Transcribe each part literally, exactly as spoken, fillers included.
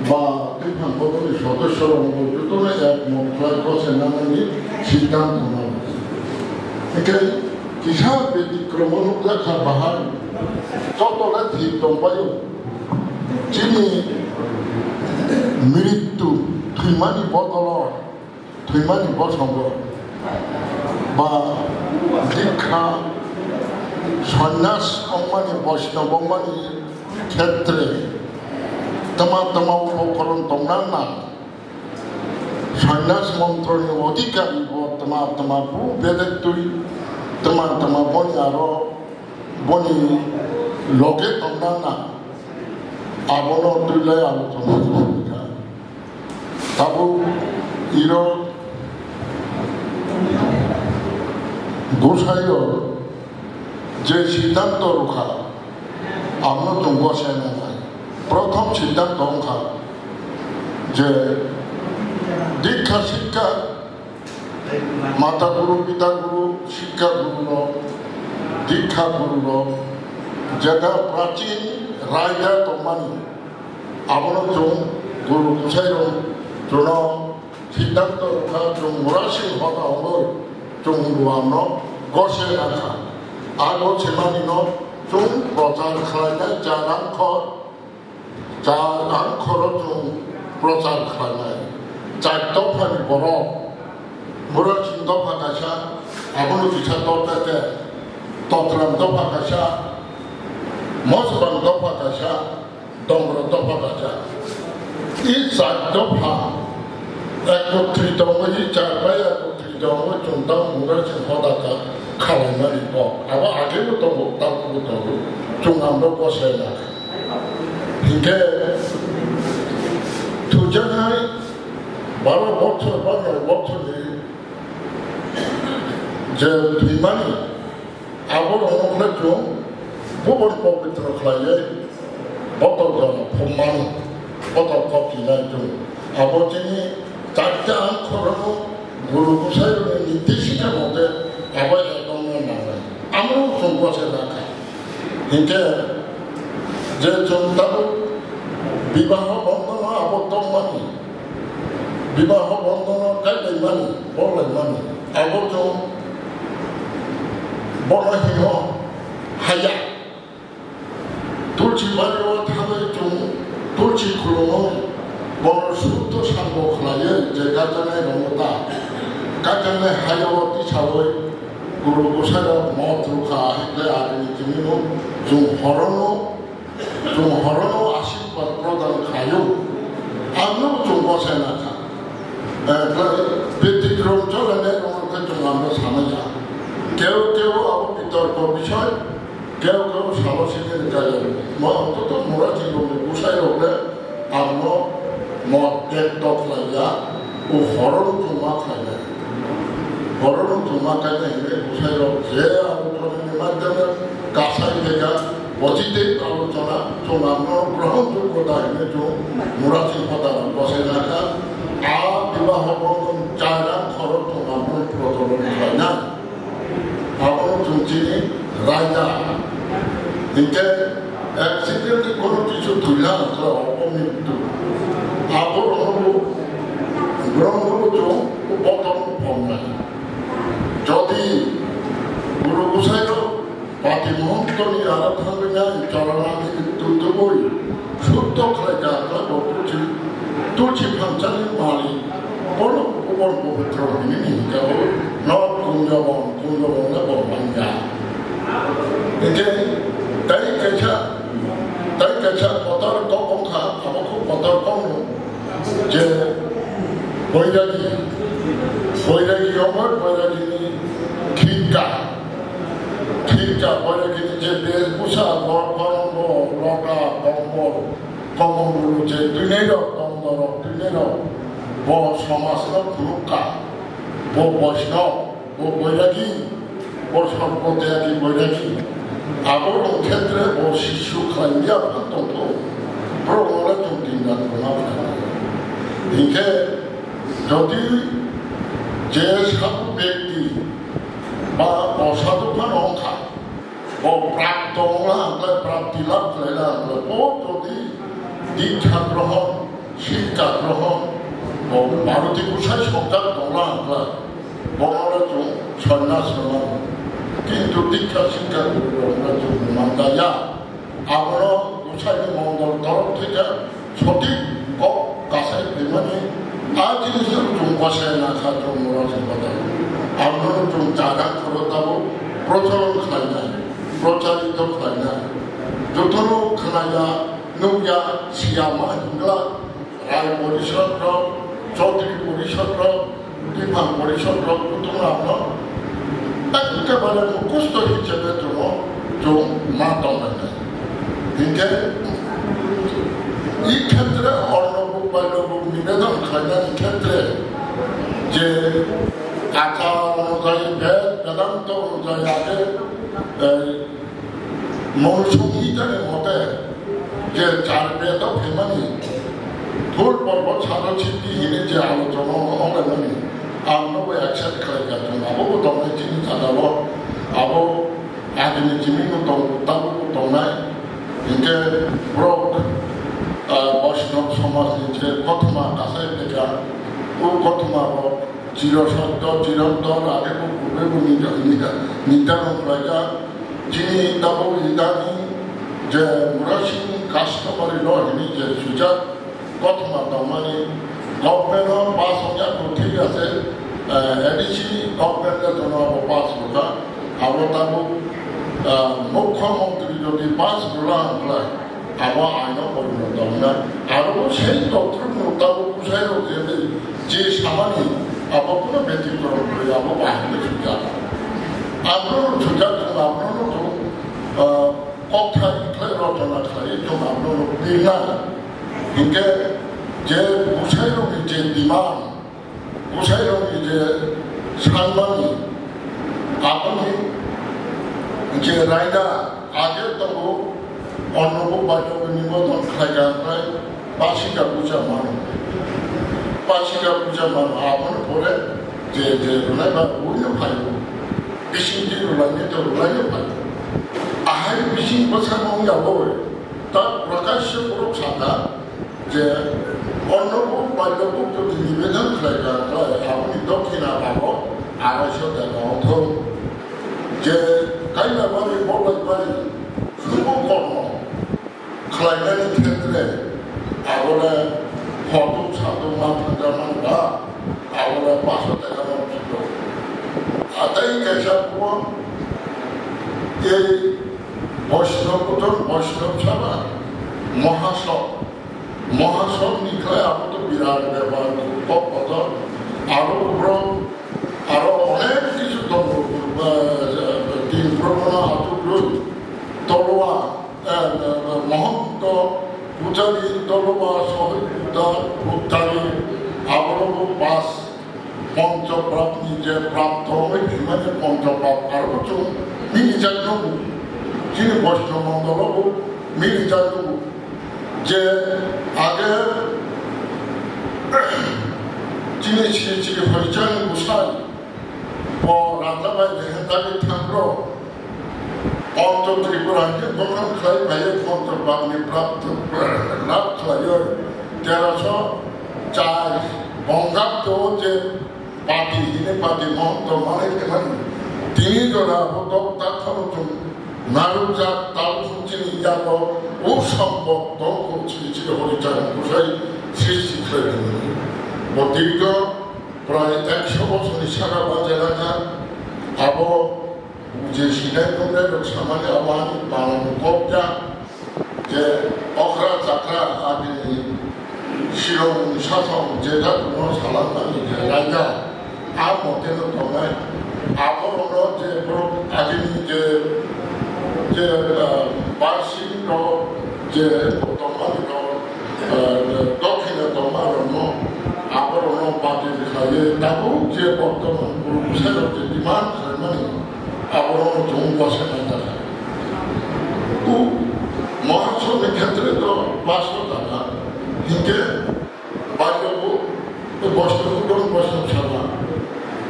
Ba twiphang bodolni sodosyorokno jotono ekmot khlai gose nanani siddhanto nai. Hinkhe kisa betikromo nukjakha bahai, jotono thik tongbaio. Chini mrityu, thwimani bodolo, thwimani bosongo ba dikha, sonyas wngmani, Vaishnava wngmani khetre tama tama upokoron tongnang na, sonyas montroni odhikari bo tama tama bu bedektwi tama tama boni aro boni loge tongnang na, abono twilai alochona khlai kha. Tabuk iro Gosaio je siddhanto rwkha, abono chwng gosai nangnai. Prothom siddhanto wngkha je dikha sikha, mata guru, pita guru, sikha guru rok, dikha guru rok, jeta prachin raida tongmani, abono chwng guru gosai rok chwngno siddhanto rwkha, chwng murasing hoda hwnwi chwng Bhagwanno gose rwkha. A gose manino chwng prochar khlainai, char angkhor, char angkhoro chwng prochar khlainai. Char dophani borok, murasing dopha kaisa, abono kisa tortete, totram dopha kaisa, mosbang dopha kaisa, Dongro dopha kacha. I char dopha ekotri tongwi, i char bai ekotri tongwi chwng tamo mura chwng hoda kha khalaimani kok. Abo agebo tongo, tabukbo tongo. Chwng amno gosai na. Hinkhe thujaknai baro bochor ba noi bochorni je thwimani, abo rokno khlai chwng bubun pobitro khlaiwi botol jora phumano, botol kopi nai chwng. Abo chini charta ang khorokno guru gusai rokni niti sikha mote abo ekdom no nangnai. Amo chwng gose rakha. Hinkhe je chwng tabuk bibaho bondhono abo tongmani, bibaho bondhono kailaimani, bolaimani, abo chwng bono hino haya. Tulsi bario thangwi chwng tulsi khulumwi bono sutto sango khlaiwi je kajaknai rokno ta, kajaknai hayao tisawi guru gusai rok mot rwkha hinkhe agini chini no chwng horono Chwng horono asirwad prodan khlaio, ang no chwng gosai na kha. Eh, khlai, betikrom chole ne rok khe chwng ang no samaya. Keu keu abo bitorko bisoi, keu keu salo sini kaya. Mo to to mura chwng rok ni gusai rok le ang no mo tek tok khlaiya, o horono chwng ma khlainai. Horono chwng ma khlainai hinwi gusai rok je abo thani ni madhyame kasai khe kha. Positive alochona chwng ano grohonjogyo da hinwi chwng murasing hoda rok bosai na kha. A bibaho bondhon chai rang khorok chwng ano procholono khlainai. Abono chwng chini raida. Hinkhe accidentally kono kisu thwila wngkha, obo mrityu. Abo rokno bo, borokno bo chwng botol phongnai. Jodi guru gusai rok Pati Mohontoni aro thangwi nai Cholanani tubtubui sutto khlai kha, khlai bo tulsi, tulsi phangsani malik, bono bubon pobitro hinwi hinkhe bo nok kunjabon, kunjabon no bo manya. Hinkhe tai kaisa, tai kaisa kotor kok wngkha, abo khe kotor kokno. Je boiragi, boiragi yomor, boiragini khirka, khirka boiragini je bel busa, gor, gorombo, loga, kombol, kombol bulu je twinai rok, tongdorok, twinai rok, bo somajno phunukka, bo Vaishnava. Bo boiragi, bo sorgo teyagi boiragi. Abo rok khetre bo sissu khlai ya phan tongtho. Borok no le chwng tin dan rwna phan. Hinkhe jodi je sadhu bekti ba bo sadhu phan wngkha, bo prapto wngla hwnkhai, prapti lab khlaila hwnkhai, bo jodi dikha grohon Sikka grohon, o Bharoti Gosai songjak tongla hwnkla, bono le chwng sannyas rwmano. Kintu dikha sikka grohon le chwng manjaya. Abono Gosaini mondol torof theke sothik kok kasai phaimani, a jinis chwng kosai nakha chwng mora chwng kota. Abono chwng jaga khoro tabo procharon khlainai, procharito khlainai. Jotono khnaya, nukya, siyama hwnkla, Rai porishod rok, Chaudhary porishod rok, Biphan porishod rok kutung rok no ekebare mukhusto hisabe chwng chwng ma tonglainai. Hinkhe i khetre orno buk bai rok buk nivedon khlainani khetre je achar onujayi, Ved Vedanta onujayi age, eh, Monushonghi jani mote je char bedo phaimani, thul porbo chado chiti hini je alochona onglaimani, ang nobo accept khlai kha, chwng abo bo tongnai chini jagao, abo agini chini no tongo, tabo bo tongnai. Hinkhe borok, ah, Vaishnab somaj ni je kothoma kasai phaikha, o kothoma rok Chiro sotto, chiranto, age bo purbe bo nida, nida, nida rok khlaijak. Chini tabuk idani je Murasing customary law hini je swijak kothoma tongmani government o pass ongya kho thik ase, eh, A D C government le jono abo pass rwkha. Abo tabuk, eh, Mukhyamantri jodi pass rwla hwnkhlai, abo aino porinoto wngnai. Aro sei doctor no tabuk bwsai rok je, je samani abo kuno betikrom kwrwi, abo bahai no sujak. Abo no sujak, chwng abo no chwng, ah, kokthai khlai rotona khlai chwng abo no birnai. Hinkhe je bwsai rokni je demand, Bwsai rokni je sanmani, aboni je raida age tongo, onnobo baitogwi nibodon khlaikha, onkhlai pasika puja mano, pasika puja mano, aboni pore je, je rwlai ba uino phaio, bisingtwi rwlaini to rwlaino phaio, ahai bising bwsakno wngya bo, ta prakasya borok sakha, je onnobo baitogwi jodi nibedan khlaikha, khlai aboni dokhina bago araisho taka ongthok. Je Kailabari, Bolaibari, Subo kormo khlainani khetre abole photo sato ma thangja mani ba, abole paso taka no ongthok. Atai kaisa buo ei Vaishnab, Vaishnab Sabha Mahasabha Mahasabha ni khlai abo to birat bepar, kok kotor. Aro borok, aro onek kisu tongo, eh, tin prokhona achukrwi, Tolowa, eh, eh, Mohonto, Pujari, Tolowa, Sohil Pujari, Pujari, aborok bo pas Poncho prap ni je prap tongwi thwimani poncho prap aro chwng milijak nugo. Chini Vaishnab mondolo bo milijak nugo. Je age chini Sri Sri Harichand Gosai bo Rajabai Lehendari Thakur Poncho Tripura hwnkhe gothan khlai phaiwi poncho prap ni prap lab khlaiwi teroso char Bongabdo je party hini party Mohonto manwi khe mani tini jora bo tok takhoro chwng narwkjak tao chwng chini yago o sambok tongkho chini chini Harichand Gosai srishti khlai rwmani. Bo dirgho prai ekso bosorni saka bachai langkha. Abo je sinai nungnai rok samani abo ani bana bo kok ya. Je okra chakra agini silong sasong je jaga no salang mani je raida a mote no tongnai. Abo no je borok agini je, je, ah, barsing no je tongmani no, ah, dokhina tongma rok no abo no bati khlaiwi tabuk je bortoman borok bwsai rok je demand khlaimani. Aborok chwng bwsa nai ta kha. O Mahasabha ni khetre to paso ta kha. Hinkhe bairebo to bosto kudon bosto sana.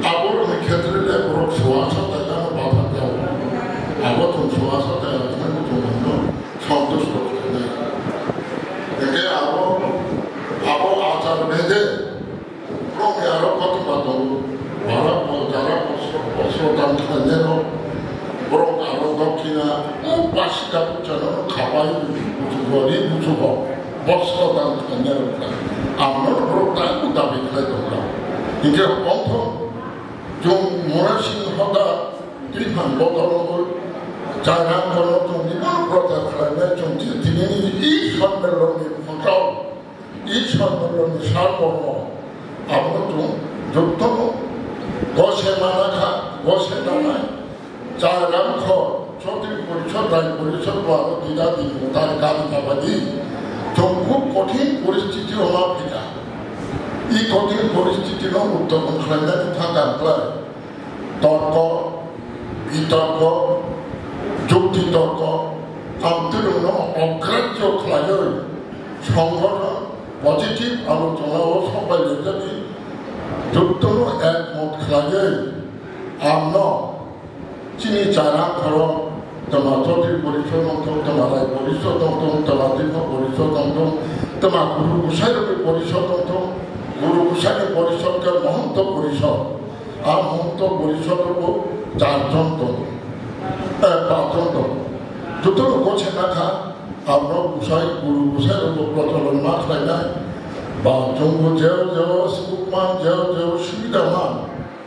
Aborok ni khetre le borok soa sa ta kha no bata ta. Abo chwng soa sa ta kha no chwng no santosh rok kha nai. Hinkhe abo, Hede, borok ni aro kothoma tongo. Bara bo jara bosro, bosro dan khlainai rok. Borok aro dokhina, o pasita puchano khabai buchugo, ri buchugo. Bosro dan khlainai rok kha. Amno borok tai dabi khlai tongkha. Hinkhe othom Chwng Murasing Hoda twi phan bodol wngwi Chairam Khoro chwng ni bono prochar khlainai chwng je tinini Ishwar Mellon ni photo, Ishwar Mellon ni sar bormo abono chwng jotono gose mana kha, gose nanai. Chairam Khor, Chaudhary Porishod, Rai Porishod bo abo dida di mutai kari tabadi. Chwng khub kothin poristiti o ma phika. I kothin poristiti no uttoron khlainani thangkha khlai. Torko, bitorko, jukti torko, amtwrwngno ograjyo khlaiwi songhoron positive alochonao sopai rijadi, jotono ekmot khlaiwi amno chini Chairam Khoro, twma Chaudhary Porishod wngthok, twma Rai Porishod wngthok, twma Tirtho Porishod wngthok, twma Guru Gosai Rokni Porishod wngthok, Guru Gosai ni Porishod khe Mohonto Porishod. A Mohonto Porishod o bo char jon tongo, eh, panch jon tongo. Jotono gose nakha, abo Gosai, Guru Gosai rokbo procholon ma khlainai. Ba chwngbo jeo jeo swbukma, jeo jeo subida ma,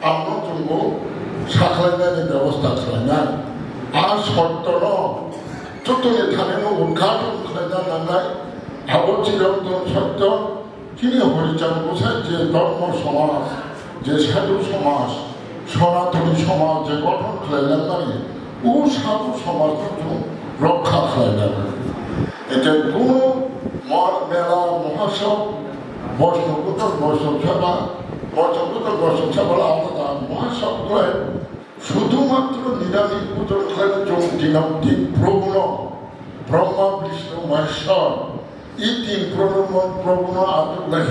abo chwngbo sakhlainani bebosta khlainai. A sottono jotoni thanino udghaton khlaina nangnai. Abo chirontoro sotto. Chini Horichand Gosai je dhormo somaj, je sadhu somaj, Sanatani somaj je gothon khlailaimani, o sadhu somaj no chwng rokha khlainani. Ete kuno mo-, mela, mohasab, Vaishnava puja, Vaishnava seba, Vaishnava puja, Vaishnava seba la alada mohasab khlai, sudhumatro nirami puja khlai chwng dinam din Prabhu no, Brahma, Vishnu, Maheshwar, I tin Prabhu no, Prabhu no achuk lai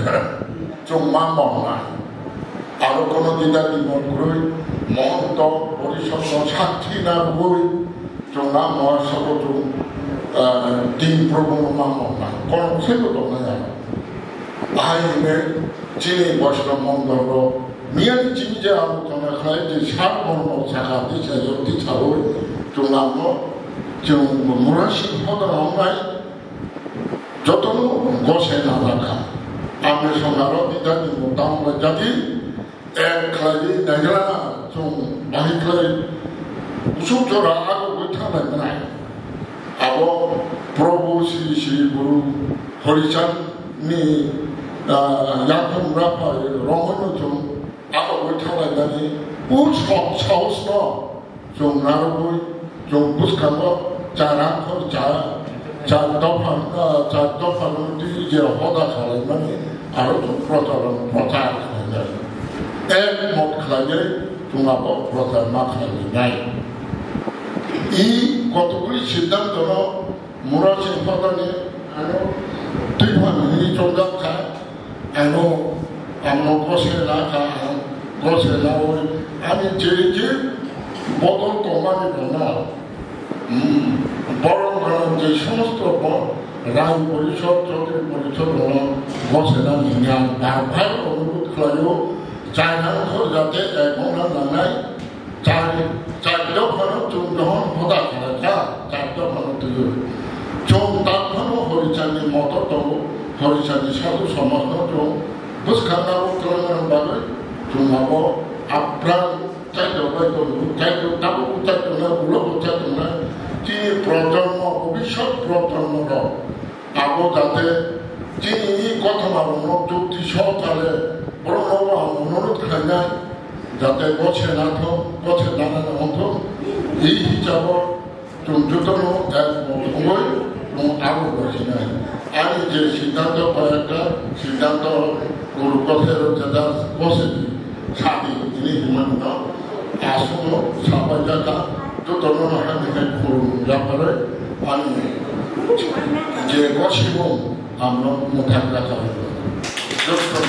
chwng ma monnai. Aro kono dida di mon kwrwi, Mohonto Porishod no sakthi na rwui, chwng na Mahasabha chwng, eh, tin Prabhu no ma monnai. Kono bwsai bo tongnai aro. Ahai hwnwi chini Vaishnava mondol rok miyani chini je abo tongna khlai je sar borno saka tisa yokti saui chwng nangno chwng Murasing Hoda wngnai. Jotono gose nanakha. Amni songnaro didani mutang bai jadi ek khlaiwi nagra chwng bahai khlai usuk jora agogwi thanglai mwnai. Abo Prabhu Sri Sri Guru Horichand ni, ah, yakung raphai romwino chwng agogwi thanglai nani usok sausno Chwng narwgwi, chwng bwskango cha rakhor cha, cha dopha, ah, cha dopha nungtwi je hoda khalaimani, aro chwng procharon, prochar khlainai. Ek mot khlainai, chwng abo prochar ma khlainai. I kotokgwi siddhantono Murasing Hodani ano twi phan hwnwi chongjak kha, ano, ano gose na kha, ang gose na oi, ani je je bodol tongmani bono, hmm, borok rok je somosto bo Rai Porishod, Chaudhary Porishod rok gose na hwnwi ang bar bar onurudh khlaio, China rok jate ek mona nangnai, Char, char dophano chwng dohon hoda khlaikha, char dophano twiwi. Chwng tak phano Horichandi moto tongo, Horichandi sadhu somajno chwng bwskangna o twlangna bagwi chwng abo apran chaito bai tongo, chaito tabuk chaito na, ulo chaito na, chini projonmo, bhobishyot projonmo rok. Abo jate chini kothoma rokno jukti sohkare borokno ang onurudh khlainai, jate gose nathok, gose nana wngthok, ei hisabo chwng jotono ek mot wngwi chwng abo gosina. Ani je siddhanto, koyekta siddhanto guru kothero jeta gose sadi ini himano aswkno sabai jata jotono hamni hai khulum yapare ani je gosimo amno muthang jata joto